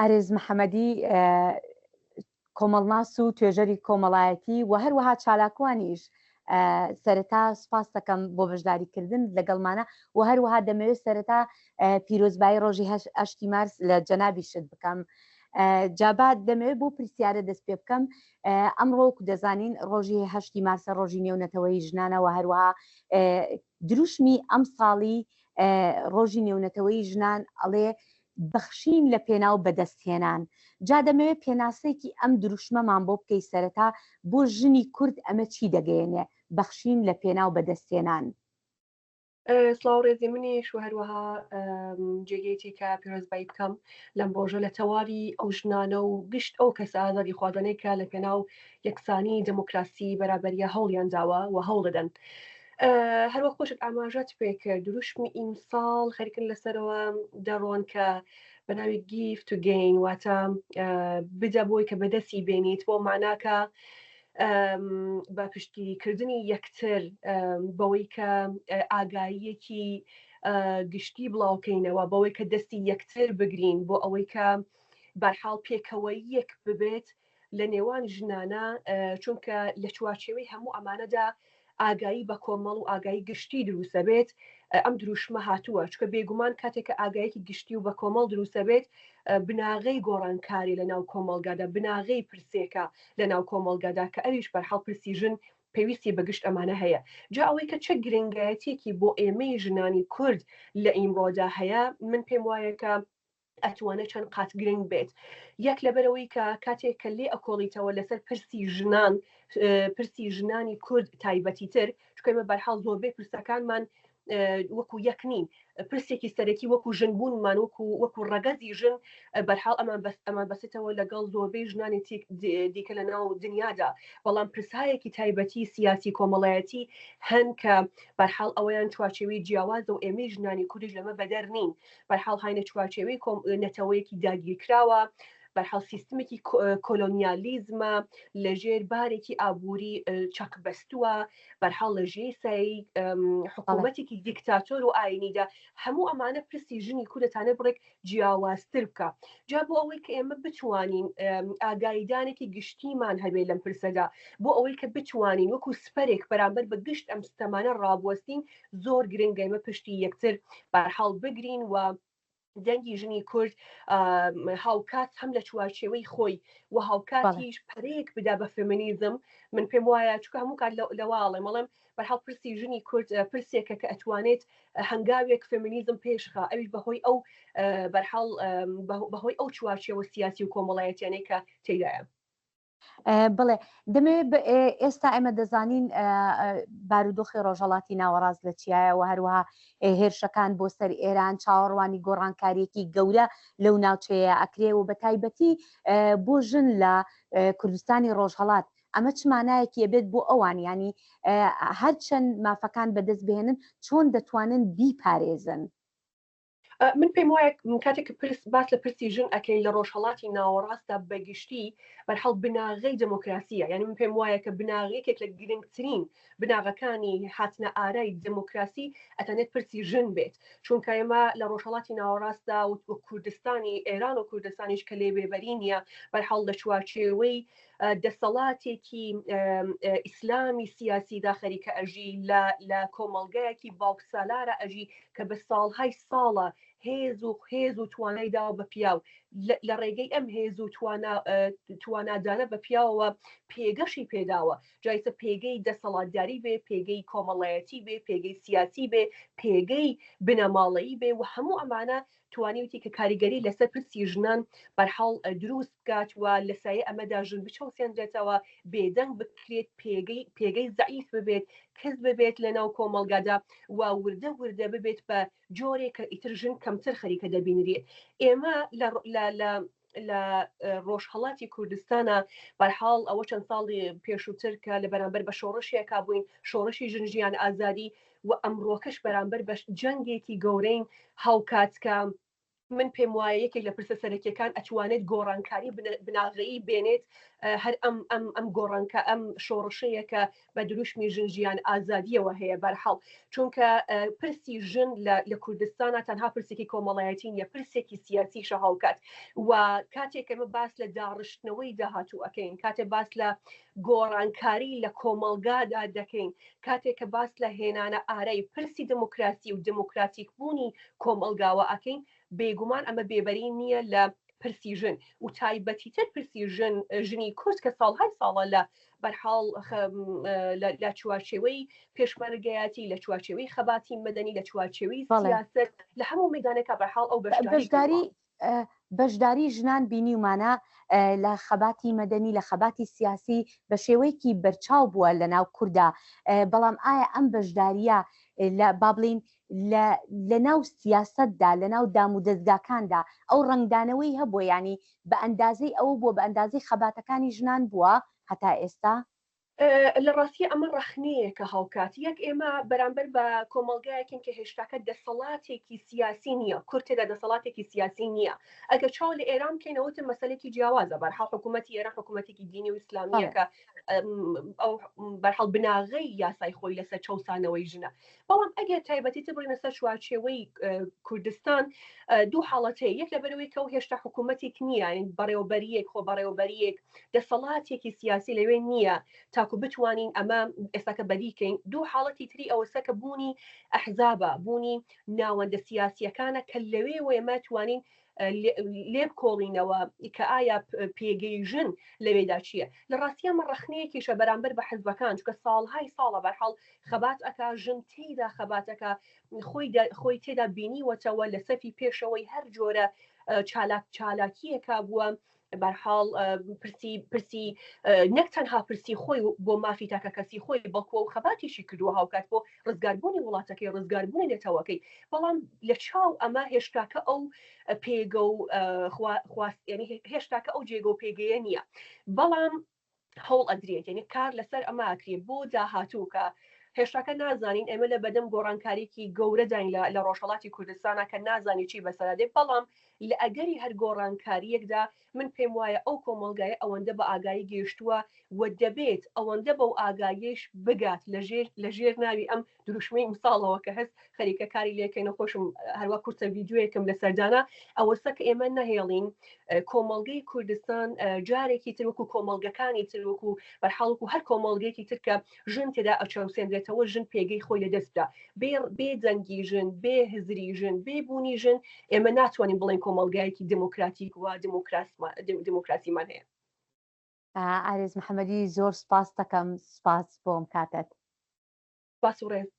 ئارێز محەمەدی کۆمەڵناس و توێژەری کۆمەڵایەتی و هەروەها چالاکوانیش سەرەتا سپاس دەکەم بۆ بەشداریکردن لەگەڵمانە و هەروەها دەمەوێت سەرەتا پیرۆزبایی ڕۆژی هەشتی مارس لە جەنابیشت بکەم. جابا دەمەوێت بۆ پرسیارە دەست پێ بکەم ئەمڕۆ دەزانین ڕۆژی هەشتی مارسە ڕۆژی نێونەتەوەی ژنانەوە هەروەها دروشمی ئەم ساڵی ڕۆژی نێونەتەوەی ژنان ئەڵێ بەخشین لە پێناو بەدەستهێنان. جا دەمەوێ پێناسەیەکی ئەم دروشمەمان بۆ بکەی سەرەتا بۆ ژنی کورد ئەمە چی دەگەیەنێ بەخشین لە پێناو بەدەستهێنان؟ سڵاو ڕێزی منیش و هەروەها جێگەیەتی کە پیرۆزبایی بکەم لەم ڕۆژە لە تەواوی ئەو ژنانە و گشت ئەو کەسە ئازادیخوازانەی کە لە پێناو یەکسانی دێموکراسی بەرابەریە هەوڵیان داوە و هەوڵ دەدەن. هەروەک خۆشت ئاماژەت پێکرد دروشمی ئیمساڵ خەریکن لەسەرەوە دەڕۆن کە بە ناوی give to gain واتە بدە بۆی کە بەدەستی بێنیت بۆ ماناکە بە پشتگیریکردنی یەکتر بەوەی کە ئاگاییەکی گشتی بڵاوکەینەوە بەوەی کە دەستی یەکتر بگرین بۆ ئەوەی کە بەرحاڵ پێکەوەیەک ببێت لە نێوان ژنانە چونکە لە چوارچێوەی هەموو ئەمانەدا ئاگایی بە کۆمەڵ و ئاگایی گشتی دروستەبێت ئەم دروشمە هاتووە چکە بێگومان کاتێک کە ئاگایەکی گشتی و بە کۆمەڵ دروستەبێت بناغەی گۆڕانکاری لە ناو کۆمەڵگادا بناغەی پرسێکە لە ناو کۆمەڵگادا کە ئەویش بەرحاڵ پرسی ژن پێویستی بە گشت ئەمانە هەیە جا ئەوەی کە چ گرنگایەتیەکی بۆ ئێمەی ژنانی کورد لە ئیمڕۆدا هەیە من پێم وایە کە ئەتوانێت چەند قات گرنگ بێت یەک لەبەرەوەی کە کاتێک کە لێ ئەکۆڵیتەوە لەسەر پرسی ژنان پرسی ژنانی کورد تایبەتی تر چونکە ئێمە بەرحاڵ زۆربەی پرسەکانمان وەکو یەک نین پرسێکی سەرەکی وەکو ژن بوونمان وەکو وەکو ڕەگەزی ژن بەرحاڵ ئەمان بەس ئەمان بەسێتەوە لەگەڵ زۆربەی ژنانی دیکە لە ناو دنیادا بەڵام پرسایەکی تایبەتی سیاسی کۆمەڵایەتی هەن کە بەرحاڵ ئەوەیان چوارچێوەی جیاوازە و ئێمەی ژنانی کوردیش لەمە بەدەر نین بەرحاڵ هاینە چوارچێوەی نەتەوەیەکی داگیرکراوە، بەرحاڵ سیستمێکی کۆلۆنیالیزمە لەژێر بارێکی ئابووری چەق بەستووە، بەرحاڵ لە ژێر سایەی حکوومەتێکی دیکتاتۆر و ئاینیدا، هەموو ئەمانە پرسی ژنی کورد دەتانێت بڕێک جیاوازتر بکا. جا بۆ ئەوەی کە ئێمە بتوانین ئاگاییدانێکی گشتیمان هەبێت لەم پرسەدا، بۆ ئەوەی کە بتوانین وەکو سپەرێک بەرامبەر بە گشت ئەم ستەمانە ڕابوەستین، زۆر گرنگە ئێمە پشتی یەکتر بەرحاڵ بگرین و دەنگی ژنی کورد هاوکات هەم لە چوارچێوەی خۆی و هاوکاتیش پەرەیەک بدا بە فێمینیزم من پێم وایە چونکە هەموو کات لەواڵێم ئەڵێم بەرحاڵ پرسی ژنی کورد پرسێکە کە ئەتوانێت هەنگاوێک فێمینیزم پێشخا ئەویش بەهۆی ئەو بەرحاڵ بەهۆی ئەو چوارچێوە سیاسی و کۆمەڵایەتیانەی کە تێدایە. بڵێ دەمەوێت ئێستا ئێمە دەزانین بارودۆخی ڕۆژهڵاتی ناوەڕاست لە چیایە و هەروەها هێرشەکان بۆ سەر ئێران چاوەڕوانی گۆڕانکاریەکی گەورە لەو ناوچەیە ئەکرێ و بە تایبەتی بۆ ژن لە کوردستانی ڕۆژهڵات ئەمە چ مانایەکی ئەبێت بۆ ئەوان ینی هەرچەند مافەکان بەدەست بهێنن چۆن دەتوانن بیپارێزن؟ من پێم وایە کاتێک کە پرس باس لە پرسی ژن ئەکەین لە ڕۆژهەڵاتی ناوەڕاستدا بەگشتی بەرحاڵ بناغەی دێمۆکراسییە یانی من پێم وایە کە بناغ یەکێک لە گرنگترین بناغەکانی هاتنە ئارای دێمۆکراسی ئەتانێت پرسی ژن بێت چونکە ئێمە لە ڕۆژهەڵاتی ناوەڕاستدا و کوردستانی ئێران و کوردستانیش کە لێ بێبەری نییە بەرحاڵ لە چوارچێوەی دەسەڵاتێکی ئیسلامی سیاسیدا خەریکە ئەژی لە لە کۆمەڵگایەکی باوکسالارە ئەژی کە بە ساڵهای ساڵە هێز و هێز و توانای داوە بە پیاو لە ڕێگەی ئەم هێز و توانا توانادانە بە پیاوەوە پێگەشی پێداوە جایسە پێگەی دەسەڵاتداری بێ پێگەی کۆمەڵایەتی بێ پێگەی سیاسی بێ پێگەی بنەماڵەیی بێ و هەموو ئەمانە توانیویەتی کە کاریگەری لەسەر پرسی ژنان بەرحاڵ دروست بکات و لە سایەی ئەمەدا ژن بچەوسێنرێتەوە، بێدەنگ بکرێت، پێگەی پێگەی زەعیف ببێت، کز ببێت لەناو کۆمەڵگادا و وردە وردە ببێت بە جۆرێک کە ئیتر ژن کەمتر خەریکە دەبینرێت. ئێمە لە لە لە لە ڕۆژهەڵاتی کوردستانە بەرحاڵ ئەوە چەند ساڵی پێشووتر کە لە بەرامبەر بە شۆڕشێکا بووین، شۆڕشی ژن ژیان ئازادی و ئەمڕۆکەش بەرامبەر بە جەنگێکی گەورەین هاوکات کە. من پێم وایە یەکێک لە پرسە سەرەکیەکان ئەتوانێت گۆڕانکاری بناغەیی بێنێت هەر ئەم ئەم ئەم گۆڕانکە ئەم شۆڕشەیە کە بە دروشمی ژن ژیان ئازادیەوە هەیە بەرحاڵ چونکە پرسی ژن لە کوردستانە تەنها پرسێکی کۆمەڵایەتی نیە پرسێکی سیاسیشە هاوکات و کاتێک ئێمە باس لە داڕشتنەوەی داهاتوو ئەەکەین کاتێ باس لە گۆڕانکاری لە کۆمەڵگادا دەکەین کاتێک کە باس لە هێنانە ئارای پرسی دموکراسی و دموکراتیک بوونی کۆمەڵگاوە ئەکەین، بێگومان ئەمە بێبەری نییە لە پرسی ژن و تایبەتیتر پرسی ژن ژنی کورد کە ساڵهای ساڵە لە بەرحاڵ لە چوارچێوەی پێشمەرگەیەتی لە چوارچێوەی خەباتی مەدەنی لە چوارچێوەی سیاسەت لە هەموو مەیدانێکا بەرحاڵ ئەو بەشداری بەشداری ژنان بینیومانە لە خەباتی مەدەنی لە خەباتی سیاسی بە شێوەیەکی بەرچاو بووە لە ناو کوردا بەڵام ئایا ئەم بەشداریە لە با بڵین لە ناو سیاسەتدا لە ناو دام و دەزگاکاندا ئەو ڕەنگدانەوەی هەبووە ینی بە ئەندازەی ئەوە بووە بە ئەندازەی خەباتەکانی ژنان بووە هەتا ئێستا؟ لە ڕاستییا ئەمە ڕەخنەیەکە هاوکات یەک ئێمە بەرامبەر بە کۆمەڵگایەکین کە هێشتاکە دەسەڵاتێکی سیاسی نییە، کورد تێدا دەسەڵاتێکی سیاسی نییە. ئەگەر چاو لە ئێران بکەین ئەوەتر مەسەلەیەکی جیاوازە، بەرحاڵ حکوومەتی ئێران حکوومەتێکی دینی و ئیسلامییە کە ئەو بەرحاڵ بناغەی یاسای خۆی لەسەر چەوسانەوەی ژنە. بەڵام ئەگەر تایبەتیتر بڕینە سەر چوارچێوەی کوردستان دوو حاڵەت هەیە، یەک لەبەرئەوەی کە ئەو هێشتا حکوومەتێک نییە، یانی بەڕێوەبەرییەک، خۆبەڕێوەبەرییەک، دەسەڵاتێکی سیاسی لەوێ نییە تاکو بتوانین ئەمە ئێستاکە بەدی کەین. دوو حاڵەتی تری ئەوەسە کە بوونی ئەحزابە، بوونی ناوەندە سیاسییەکانە کە لەوێوە ئێمە توانین لێبکۆڵینەوە کە ئایا پێگەی ژن لەوێدا چییە. لە ڕاستیا ئەمە ڕەخنەیەکیشە بەرامبەر بە حزبەکان، چونکە ساڵهای ساڵە بەرحاڵ خەبات ئەکا، ژن تێیدا خەبات ئەکا، خۆی خۆی تێدا بینیوەتەوە لە سەفی پێشەوەی هەر جۆرە چالاک چالاکییەکا بووە، بەرحاڵ پرسی پرسی نەک تەنها پرسی خۆی بۆ مافی تاکەکەسی خۆی بەڵکو ئەو خەباتیشی کردووە هاوکات بۆ ڕزگاربوونی وڵاتەکەی ڕزگاربوونی نەتەوەکەی بەڵام لە چاو ئەمە هێشتاکە ئەو پێگە و خواست ینی هێشتاکە ئەو جێگە و پێگەیە نییە بەڵام هەوڵ ئەدرێت یعنی کار لەسەر ئەمە ئەکرێت بۆ داهاتوو کە هێشتاکە نازانین ئێمە لە بەدەم گۆڕانکاریکی گەورەداین لە ڕۆژهەڵاتی کوردستانە کە نازانین چی بەسەرا دێ بەڵام لە ئەگەری هەر گۆڕانکارییەکدا من پێم وایە ئەو کۆمەڵگایە ئەوەندە بە ئاگایی گەیشتووە و دەبێت ئەوەندە بەو ئاگاییەیش بگات لە ژێر لە ژێر ناوی ئەم دروشمەی ئیمساڵەوە کە هەست خەریکە کاری لێکەین و خۆشم هەروا کورتە ڤیدیۆیەکم لەسەر دانا ئەوەسە کە ئێمە نەهێڵین کۆمەڵگەی کوردستان جارێکی تر وەکو کۆمەڵگەکانی تر وەکو بەرحاڵ وەکو هەر کۆمەڵگەیەکی تر کە ژن تێدا ئەچەوسێنرێتەوە ژن پێگەی خۆی لەدەست بدا بێ بێ دەنگی ژن بێ هزری ژن بێ بوونی ژن ئێمە ناتوانین بڵێن کۆمەڵگایەکی دموکراتیک و دموکراسیمان هەیە. ئارێز محەمەدی زۆر سپاست دەکەم سپاس بۆ ئەم کاتەت. سپاس و ڕێز.